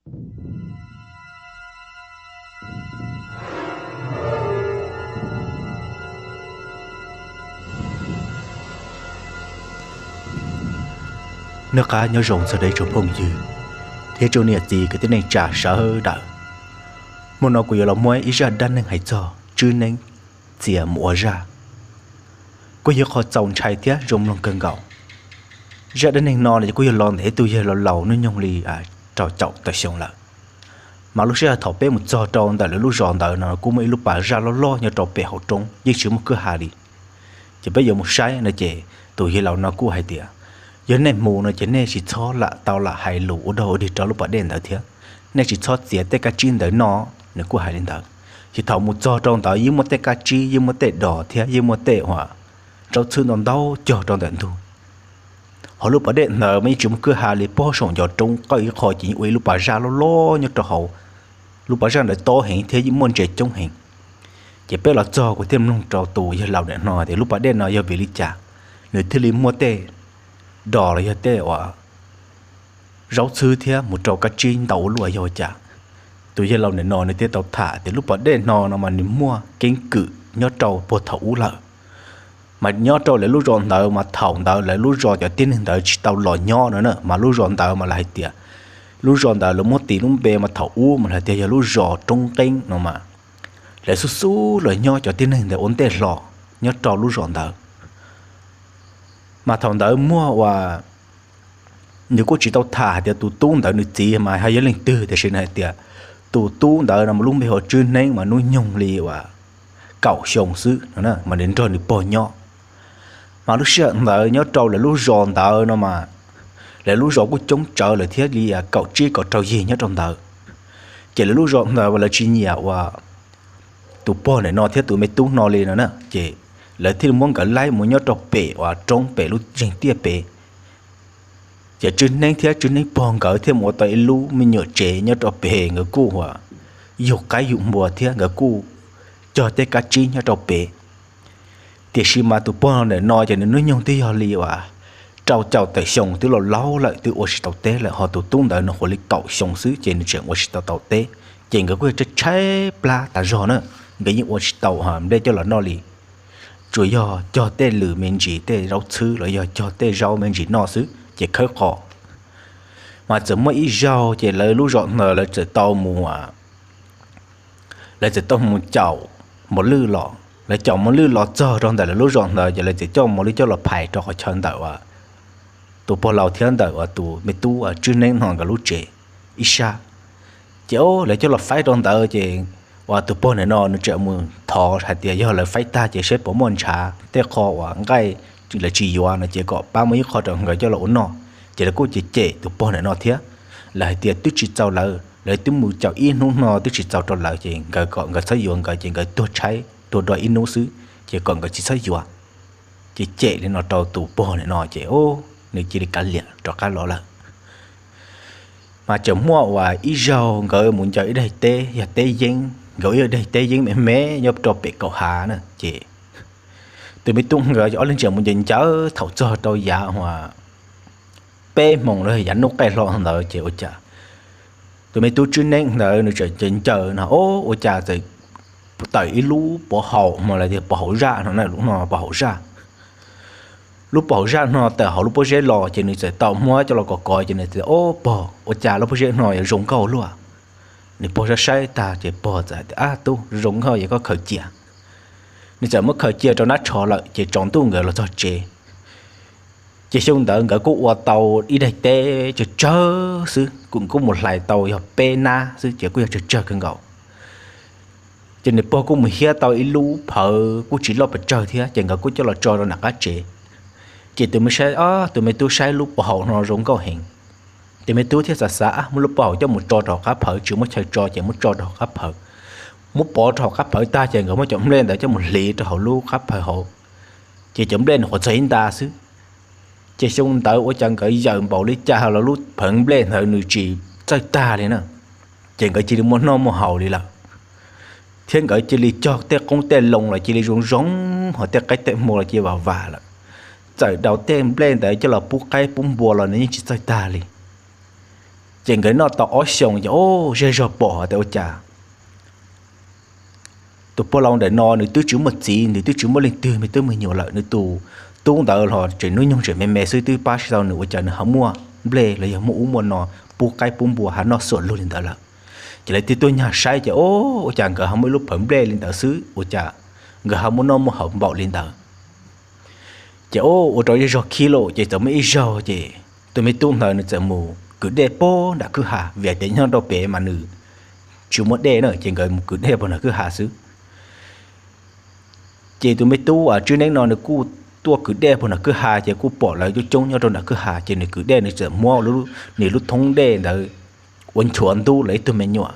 Noj qab nyob zoo txog rau ib tsoom phooj ywg thiab tsoom niam txiv kwv tij neej tsa sawv daws. Hmo no kuv yuav los muab ib zaj dab neeg hais txog Tswb Neeb txia mus ua zaj, kuj yog qhov txaus ntshai thiab zoo mloog kawg nkaus. Zaj dab neeg no kuj yog los ntawm ib tug yawg laus laus hnub nyoog li rau caum tawm xyoo lawm. Mas lub sij hawm thaum peb mus txog rau ntawm lawv lub zos ntawd no kuj muaj ib lub pas zaj loj loj nyob rau pem hauv roob yeej tsis muaj kwj ha li. Ces peb yuav mus saib no ces tus yawg laus no kuj hais tias, yog nej mus no ces nej tsis txhob lam tau lam hais lus ua dog ua dig rau lub pas dej ntawd thiab, nej tsis txhob txiav tej kab tsib ntawd noj, nws kuj hais li ntawd. Ces thaum mus txog rau ntawd yeej muaj tej kab tsib, yeej muaj tej dos thiab yeej muaj tej uas zaub txhwb ntau ntau cog rau ntawm ntug. Hos lub pas dej ntawd mas yeej tsis muaj kwj ha li, pog saum ncov roob qawj ib qho ces yeej ua ib lub pas zaj loj loj nyob rau hauv. Lub pas zaj ntawd tob heev thiab yeej muaj ntses coob heev. Ces peb los txog kuv thiaj mloog rau tus yawg laus nim no tias lub pas dej no yog vim li cas nws thiaj li muaj tej dos los yog tej uas zaub txhwb thiab mus rau kab tsib ntau ua luaj yog ua cas. Tus yawg laus nim no nws thiaj tau tham tias lub pas dej no no mas nws muaj keeb kwm nyob rau puag thaum ub lawm. Mas nyob rau lawv lub zos ntawd mas thaum ntawd lawv lub zos cov tib neeg ntawd tsis tau los nyob no na, mas lub zos ntawd mas lawv hais tias lub zos ntawd lawv muab tis lub npe mas thaum ub mas lawv tias yog lub zos Roob Nqeeb no mas lawv xub xub los nyob cov tib neeg ntawd ua ntej hlo nyob rau lub zos ntawd. Mas thaum ntawd muaj uas nws kuj tsis tau tham hais tias tus tub ntawd nws txiv mas ho yog leej twg, tiam sis nws hais tias tus tub ntawd no mas lub npe hu ua Tswb Neeb mas hnub nyoog li uas kaum xyoo xwb no mas nws nrog nws pog nyob. Mas lub sij hawm ntawd nyob rau lawv lub zos ntawd no mas lawv lub zos kuj coob tsawv lawm thiab li kaum tsib kaum rau yig nyob rau ntawd. Ces lawv lub zos ntawd lawv tsis nyiam uas tus pog nim no thiab tus me tub no li no na, ces lawv thiaj li muab nkawd laib mus nyob rau pem uas roob pem lub zeeg tiaj pem. Ces Tswb Neeb thiab Tswb Neeb pog nkawd thiaj mus ua tau ib lub me nyuam tsev nyob rau pem, nkawd kuj uas yug qaib yug npua thiab nkawd kuj cog tej kab tsib nyob rau pem. Tiam sis mas tus pog ntawm no ces nws hnub nyoog twb yog li uas rau caum tawm xyoo, twb laus laus lawm twb ua tsis tau teb lawm, ho tus tub ntawd nws ua li kaum xyoo xwb ces nws tseem ua tsis tau tau teb. Ces nkawd kuj yog tshaib plab tas zog na, nkawd yeej ua tsis tau nplej coj los noj li, tsuas yog cog tej lwm me ntsis tej zaub txhwb los yog cog tej zaub me ntsis noj xwb ces khawb qos. Mas txawm muaj ib zaug ces lawv lub zos ntawd lawv txawm tau mus lawv txawm tau mus caum mos lwj los. Lawv caum mos lwj los txog rau ntawm lawv lub zos ntawd ces lawv txawm coj mos lwj coj los phais rau qhov chaw ntawm uas tus pog laus thiab ntawm uas tus me tub Tswb Neeb no nkawd lub tsev ib sab. Ces lawv coj los faib rau ntawd ces uas tus pog nim no nws tseem mus thov hais tias yog lawv faib tag ces saib puas muaj ntshav tej qho uas nqaij lawv tsis yuav no ces kom pab muab ib qho rau nkawd coj los ua noj. Ces lawv kuj cem cem tus pog nim no thiab, lawv hais tias twb tsis txaus lawv, lawv twb mus caum ib hnub no twb tsis txaus rau lawv ces nkawd kom nkawd txhob yuav nkawd ces nkawd tuag tshaib tuag do ib hnub xwb ces kom nkawd tsis txhob yuav. Ces cem li no rau tus pog nim no ces nws cia li kav liam rov qab los lawm. Mas tseem muaj uas ib zaug nkawd mus ncaws ib daim teb, yog teb yeeb, nkawd ib daim teb yeeb me me nyob rau pem kaum hav na ces tus me tub nkawd ob leeg tseem mus ncaws ncaws thaum txog rau yav uas peb moos los yav hnub qaij hlo ntawd ces ua cas tus me tub Tswb Neeb ntawd nws tseem ncaws ncaws no ua cas txawm tawm ib lub pov haum hmo los tias pov haum zaj no na, lub no pov haum zaj. Lub pov haum zaj no tawm hauv lub pob zeb los ces nws txawm tau muab coj los kov kov ces nws tias, Ob pog, ua cas lub pob zeb no yuav zoo nkauj luaj? Nws pog saib saib tag ces pog txawm tias, Ab tub, zoo nkauj yog koj khaws cia. Nws txawm muab khaws cia rau nab tsho lawm ces tsaus ntuj nkawd los txog tsev. Ces xyoo ntawd nkawd kuj ua tau ib daim teb tsawg tsawg xwb, kuj mus hlais tau yog peb nab xwb ces kuj yog tsawg tsawg kawg nkaus. Ces nws pog kuj mus hiab tau ib lub phawv kuj tsis loj pes tsawg thiab ces nkawd kuj coj los tso rau nram qab tsev. Ces tus me tub saib lub pov haum no zoo nkauj heev. Tus me tub thiaj xav xav muab lub pov haum coj mus tso rau hauv qab phawv, tsis muaj chaw tso ces muab tso rau hauv qab phawv. Muab pov rau hauv qab phawv tag ces nkawd muab cov nplej ntawd coj mus hliv rau hauv lub qab phawv hauv. Ces cov nplej nws qhuav txog ib nta xwb. Ces xyoo ntawd ua cas nkawd yawm npaum li cas los lub phawv nplej ntawd nws tsis txawj tag li na. Ces nkawd cia li muaj noj muaj haus li lawm, thiab nkawd cia li cog tej qoob tej loo los cia li zoo zoo, ho tej qaib tej hmo los cia li vam vam lawm. Txawm daus tej nplej ntawd coj los pub qaib pub npua los nws yeej tsis txawj tag li. Ces nkawd noj tau ob xyoos ces o, zej zog pom tias ua cas tus pog laus ntawm no nws twb tsis muaj txiv, nws twb tsis muaj leej twg me tub me nyuam lawm, nws tus tub ntawd los tseem hnub nyoog tseem me me xwb twb pab tsis tau nws, ua cas nws ho muaj nplej los yog muaj ub muaj no pub qaib pub npua ho noj xuam lug li ntawd lawm. Ces lawv thiaj tuaj nyag saib ces o, ua cas nkawd ho muaj ib lub phawv nplej li ntawd xwb, ua cas nkawd ho muaj noj muaj haus npaum li ntawd. Ces o, ua rau zej zog khib lawm ces txawm muaj ib zaug ces tus me tub ntawd nws txawm mus kwv dej pog nram kwj ha, vim tias nyob rau pem mas nws tsis muaj dej na, ces nkawd mus kwv dej pog nram kwj ha xwb. Ces tus me tub Tswb Neeb no nws kuj tuaj kwv dej pog nram kwj ha ces kuj pom lawv coob coob nyob rau nram kwj ha, ces nws kwv dej nws txawm muab nws lub thoob dej ntawd ua nchuav ntub lawv ib tug me nyuam.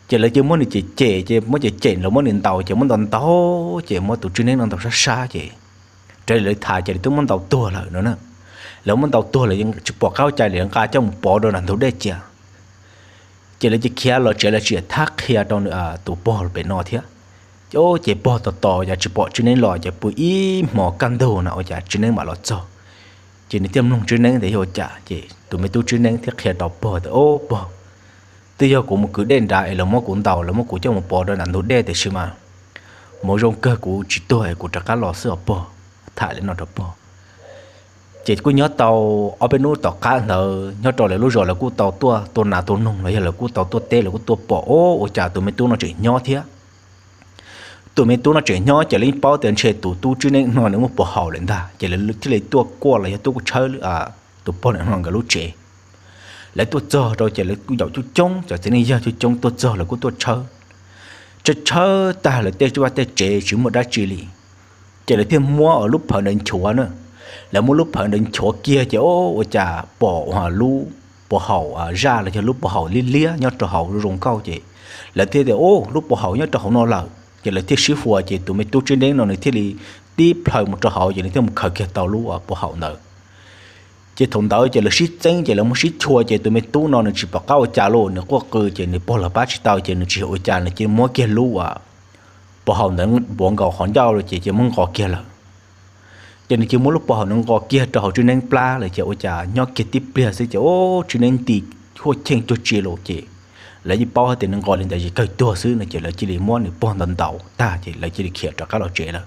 Ces lawv cia muab nws cem cem, ces muab cem cem los muab nws ntaus, ces muab ntaus ntaus, ces muab tus Tswb Neeb no ntaus sab sab, ces raws li lawv tham ces lawv twb muab ntaus tuag lawm no na. Lawv muab ntaus tuag lawm tsis pom qab ua cas li, nqa coj mus pov rau nram ntug dej cia. Ces lawv cia khiav los tsev, lawv tsis thab qhia rau tus pog pem no thiab. Ces o, ces pog tos tos yog tsis pom Tswb Neeb los ces pw ib hmos kaj ntug na ua cas Tswb Neeb mam los txog. Ces nws thiaj mloog Tswb Neeb tias yog ua cas, ces tus me tub Tswb Neeb thiaj qhia rau pog tias o, pog, twb yog kuv mus kwv dej nrad es lawv muab kuv ntaus, lawv muab kuv coj mus pov rau nram ntug dej, tiam sis mas mus zoo kawg kuv tsis tuag es kuv rov qab los xwb os pog. Tham li no rau pog. Ces kuj nyob tau ob peb hnub tom qab ntawd nyob rau lawv lub zos lawv kuj tau tuaj tua nas tua noog los yog lawv kuj tau tuaj teb, lawv kuj tuaj pom o, ua cas tus me tub no tseem nyob thiab. Tus me tub no tseem nyob ces lawv yeej paub tias ntshe tus tub Tswb Neeb no nws muaj puas haum lawm ntag, ces lawv thiaj li tuaj kuaj los yog tuaj tshawb tus pog no nkawd lub tsev. Lawv tuaj txog rau ces lawv kuj yaum coob coob, cov txiv neej yawg coob coob tuaj txog lawv kuj tuaj tshawb. Tshawb tshawb tag lawv tej vaj tej tsev tsis muaj dab tsi li, ces lawv thiaj muab lub phawv ntawd nchuav na. Lawv muab lub phawv ntawd nchuav kiag ces o, ua cas pom lub puas haum zaj los yog lub puas haum liab liab nyob rau hauv zoo nkauj, ces lawv thiaj tias o, lub puas haum nyob rau hauv no lawm, ces lawv thiaj sib huas ces tus me tub Tswb Neeb no nws thiaj li tib plhaw mus rau hauv ces nws thiaj mus khaws kiag tau lub puas haum ntawd. Ces thaum ntawd ces lawv sib txeeb ces lawv muab sib chua ces tus me tub no nws tsis pom qab ua cas li, nws quaj qw ces nws pog los pab tsis tau ces nws tsis ua cas nws cia li muab kiag lub puas haum ntawd npuav nkaus qhov ncauj lawm ces cia li muab nqos kiag lawm. Ces nws cia li muab lub puas haum ntawd nqos kiag rau hauv Tswb Neeb plab lawm ces ua cas nyob kiag tib pliag xwb ces o, Tswb Neeb nti huaj cheej cuag tsi lawm ces lawv yeej paub hais tias nws nqos li ntawd ces kawg tuag xwb no ces lawv cia li muab nws pog ntaus ntaus tag ces lawv cia li khiav rov qab los tsev lawm.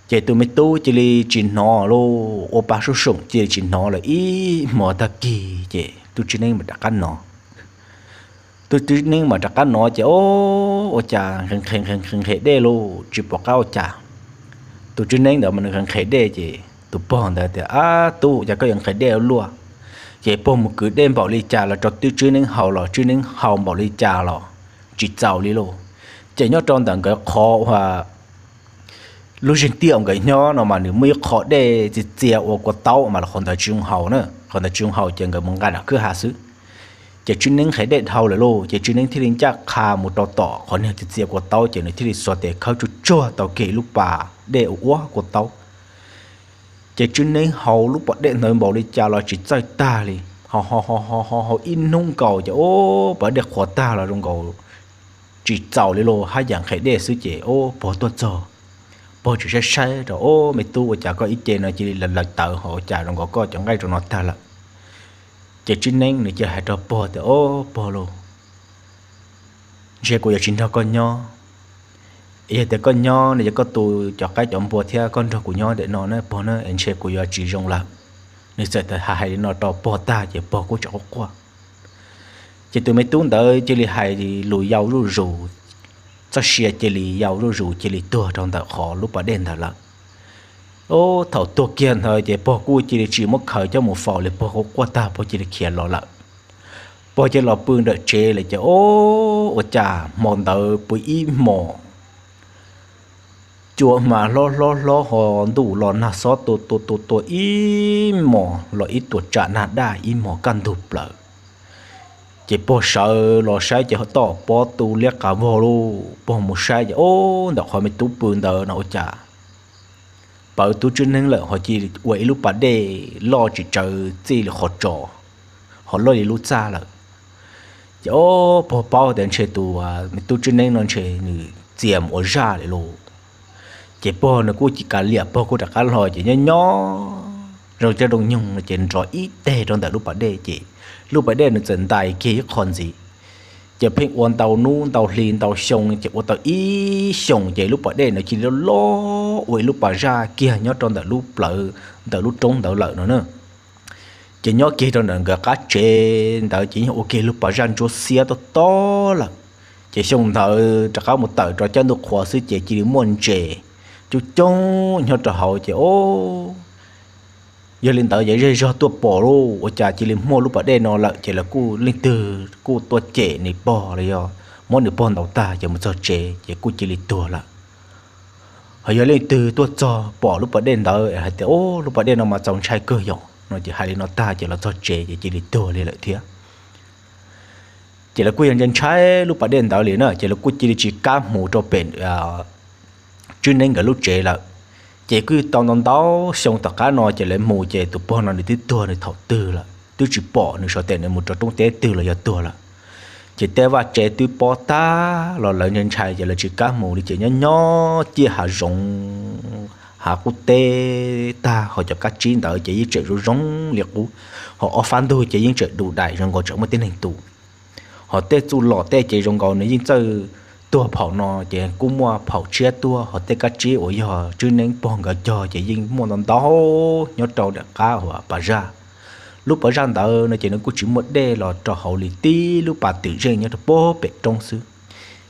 Ces tus me tub cia li tsis hnov li, ua pa sub soom cia li tsis hnov lawm ib hmos tag kis ces tub Tswb Neeb mam rov qab hnov. Tub Tswb Neeb mam rov qab hnov ces o, ua cas nqhis nqhis dej li tsis pom qab ua cas. Tus Tswb Neeb ntawd mas nws nqhis nqhis dej ces tus pog ntawd tias ab tub, cas koj yuav nqhis dej ua luaj? Ces pog mus kwv dej npaum li cas los rau tub Tswb Neeb haus los Tswb Neeb haus npaum li cas los tsis txaus li lauj. Ces nyob rau ntawm nkawd qhov uas lub zeeg tiaj uas nkawd nyob no mas nws muaj ib qho dej txias txias ua kua taub mas los qhov ntawd tsis zoo haus na, qhov ntawd tsis zoo haus ces nkawd mus nqa nram kwj ha xwb. Ces Tswb Neeb nqhis dej dhau lawm lauj ces Tswb Neeb thiaj li ncaj qha mus rau tom qhov niag txias txias kua taub ces nws thiaj li xuas tes khawb tsuag tsuag tau kiag ib lub pas dej ua ua kua taub. Ces Tswb Neeb haus lub pas dej ntawd npaum li cas los tsis txawj tag li, haus haus haus haus ib hnub nkaus ces o, pas dej qhuav tag los zoo nkaus tsis txaus li lauj, haj yam nqhis dej xwb ces o, pog tuaj txog, pog tseem saib saib rau o, me tub ua cas koj ib ce no cia li lawv tawv ho ua cas zoo nkaus koj cov nqaij rau no tag lawm. Ces Tswb Neeb nws cia li hais rau pog tias o, pog lauj, ntshe kuv yuav tsis nrog koj nyob. Yog tias koj nyob no ces koj tu cov qaib cov npua thiab koj nrog kuv nyob ntawm no na pog na es ntshe kuv yuav tsis zoo lawm. Nws txawm hais hais li no rau pog tag ces pog kuj tseem quaj quaj. Ces tus me tub ntawd cia li hais lus yau zuj zus, txoj sia cia li yau zuj zus cia li tuag rau ntawm qhov lub pas dej ntawd lawm. Thaum tuag kiag ntawd ces pog kuj cia li tsis muab khaws coj mus faus li, pog kuj quaj tag pog cia li khiav los lawm. Pog cia li los pw nram tsev lawm ces o, ua cas hmo ntawd pw ib hmos cua hma hlob hlob hlob ho ntuj los nag xob tua tua tua tua ib hmos los ib tuam tsam nag daj ib hmos kaj ntug plaws. Ces pog sawv los saib ces toj pob tu liab qas vog lauj, pog mus saib ces o, ntawm qhov me tub pw ntawd no ua cas pawv tub Tswb Neeb lawm ho cia li ua ib lub pas dej loj tsis tsawg txij li qhov tsos, ho loj li lub txaj lawm. Ces o, pog paub tias ntshe tus me tub Tswb Neeb no ntshe nws txias mus ua zaj lawm lauj. Ces pog nws kuj tsis kav liam, pog kuj rov qab los ces nyob nyob zoo caj zoo nyoog no ces nrov ib teg rau ntawm lub pas dej ces lub pas dej nws txawm ntais kiag ib qho ntxiv. Ces pheej ua ntau hnub ntau hli ntau xyoo ces ua tau ib xyoos ces lub pas dej ntawd cia li loj loj ua ib lub pas zaj kiag nyob rau ntawm lub plawv ntawm lub roob ntawd lawm no na. Ces nyob kiag rau ntawm nkawd qab tsev ntawd ces yeej ua kiag lub pas zaj ntsuab xiab tob tob lawm. Ces xyoo ntawd rov qab mus tawm rau caij ntuj qhua xwb ces cia li muaj ntses coob coob nyob rau hauv ces o yog li ntawd ces zej zog tuaj pom lauj, ua cas cia li muaj lub pas dej no lawm ces lawv kuj leej twg kuj tuaj cem nws pog los yog muab nws pog ntaus tag ces mus txog tsev ces kuj cia li tuag lawm. Ho yog leej twg tuaj txog pom lub pas dej ntawd hais tias o lub pas dej no mas txaus ntshai kawg yom no ces hais li no tag ces los txog tsev ces cia li tuag li lawm thiab. Ces lawv kuj yog ntshai ntshai lub pas dej ntawd li na ces lawv kuj cia li tsis kam mus rau pem Tswb Neeb nkawd lub tsev lawm. Ces kuj tau ntau ntau xyoo tom qab no ces lawv mus ces tus pog no nws twb tuag nws thaum twg lawm twb tsis pom nws saum tes nws mus rau roob teb twg los yog tuag lawm. Ces tej vaj tsev twb pob tag los lawv ntshai ntshai ces lawv tsis kam mus li ces nyob nyob ciaj hav zoov hav qub teb tag ho cov kab tsib ntawd ces yeej tseem zoo zoo li qub, ho ob fab ntug ces yeej tseem du dais zoo nkaus tseem muaj tib neeg tu. Ho tej txuj lom tej ces zoo nkaus nws yeej txawj tuag phaum no ces kuj muaj phaum tshiab tuaj ho tej kab tsib uas yog Tswb Neeb pog nkawd cog ces yeej muaj ntau ntau nyob rau daim qab uas pas zaj. Lub pas zaj ntawd no ces nws kuj tsis muaj dej los rau hauv li tib lub pas twm zeej nyob rau pem roob xwb.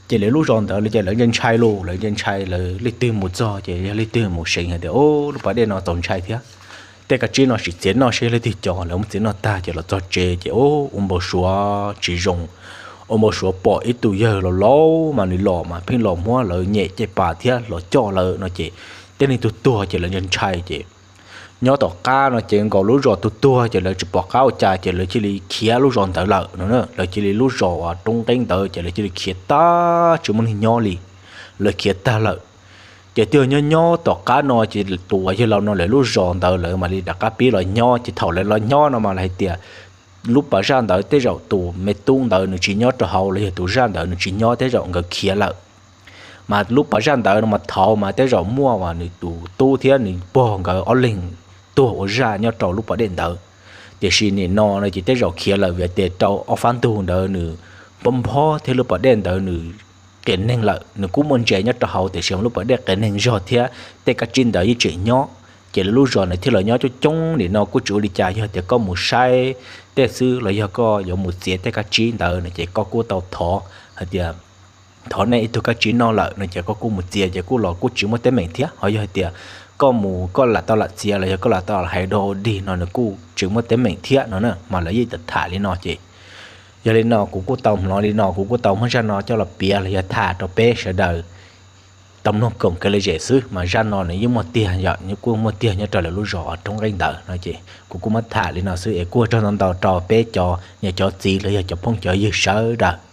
Ces lawv lub zos ntawd li ces lawv ntshai ntshai lauj, lawv ntshai ntshai lawv leej twg mus txog ces yog leej twg mus seev hais tias o lub pas dej no txaus ntshai thiab. Tej kab tsib no sim txiav noj seb leej twg cov, lawv muab txiav noj tag ces los txog tsev ces ua npau suav tsis zoo, ua npau suav pom ib tug yawg laus laus mas nws los mas pheej los muab lawv nyem caj pas thiab los coj lawv no ces tej neeg tuag tuag ces lawv ntshai ntshai ces nyob tom qab no ces nkaus lub zos tuag tuag ces lawv tsis pom qab ua cas ces lawv cia li khiav lub zos ntawd lawm no, lawv cia li lub zos uas roob nqeeb ntawd ces lawv cia li khiav tag tsis muaj neeg nyob li, lawv khiav tag lawm. Ces twb yog nyob nyob tom qab no ces tus uas yawg laus no lawv lub zos ntawd lawv mam li rov qab pib los nyob ces thaum lawv los nyob no mas lawv hais tias lub pas zaj ntawd tej zaum tus me tub ntawd nws tsis nyob rau hauv los yog tus zaj ntawd nws tsis nyob tej zaum nkawd khiav lawm. Mas lub pas zaj ntawd no mas thaud mas tej zaum muaj uas nws tus tub thiab nws pog nkawd ob leeg tuag ua zaj nyob rau lub pas dej ntawd. Tiam sis nim no no ces tej zaum khiav lawm vim tias rau ob fab ntug ntawd nws nphob nphob thiab lub pas dej ntawd nws qias neeg lawm, nws kuj muaj ntses nyob rau hauv tiam sis lub pas dej qias neeg zog thiab tej kab tsib ntawd yeej tseem nyob. Ces lawv lub zos nws thiaj los nyob coob coob nim no kuj tsis ua li cas, yog tias koj mus saib tej xwb los yog koj yuav mus txiav tej kab tsib ntawd no ces koj kuj tau thov hais tias thov nej ib tug kab tsib noj lawm no ces koj kuj mus txiav ces kuj los kuj tsis muaj teeb meem thiab. Ho yog hais tias koj mus koj lam tau lam txiav los yog koj lam tau lam hais dua ua dig no nws kuj tsis muaj teeb meem thiab no na, mas lawv yeej tham li no ces yog li no kuv kuj tau hnov li no kuv kuj tau muab zaj no coj los piav los yog tham rau peb sawv daws tau mloog koom kev lom zem xwb, mas zaj no nws yeej muaj tiag yom, nws kuj muaj tiag nyob rau lawv lub zos roob nqeeb ntawd no ces kuv kuj muab tham li no xwb es kuj ua tsaug ntau ntau rau peb cov niam cov txiv los yog cov phooj cov ywg sawv daws.